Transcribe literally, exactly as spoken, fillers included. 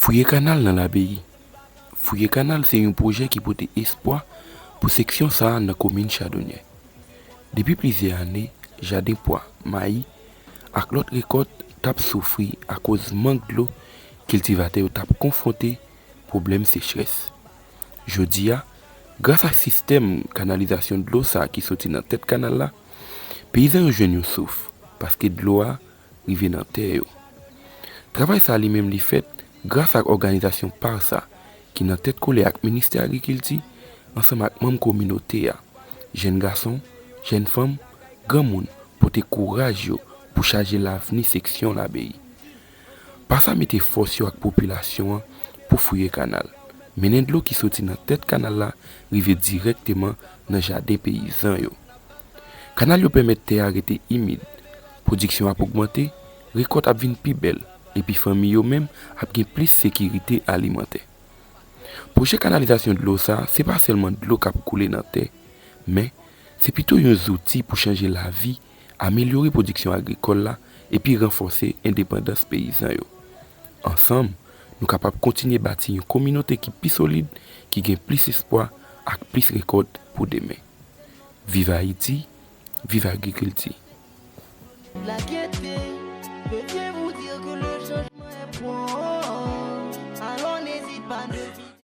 Fouye kanal nan Labèy. Fouye kanal se yon pwojè ki pote espwa pou seksyon sa a nan komin Chadonyè. Depi plizyè ane, jaden pwa, mayi ak lòt rekòt t ap soufri akoz mank dlo, kiltivatè yo t ap konfwonte pwoblèm sechrès. Jodi a, gras ak sistèm kanalizasyon dlo sa a ki soti nan tèt kanal la, peyizan yo jwenn yon souf, paske dlo a rive nan tè yo. Travay sa a li menm li fèt gras ak òganizasyon PARSA ki nan tèt kole ak Ministè Agrikilti ansanm ak manm kominote a. Jèn gason, jèn fanm, granmoun pote kouraj yo pou chaje lavni seksyon Labèy. PARSA mete fòs yo ak popilasyon an pou fouye kanal. Mennen dlo ki soti nan tèt kanal la rive dirèkteman nan jaden peyizan yo. Kanal yo pèmèt tè a rete imid, pwodiksyon ap ogmante, rekòt ap vin pi bèl, epi fanmi yo menm ap gen plis sekirite alimantè. Pwojè kanalizasyon dlo sa a se pa sèlman dlo k ap koule nan tè, men se pito yon zouti pou chanje lavi, amelyore pwodiksyon agrikòl la epi ranfòse endepandans peyizan yo. Ansanm, nou kapab kontinye bati yon kominote ki pi solid, ki gen plis espwa ak plis rekòt pou demen. Viv Ayiti, viv agrikilti. La gaieté, je viens vous dire que le changement est bon. Alors n'hésite pas, ne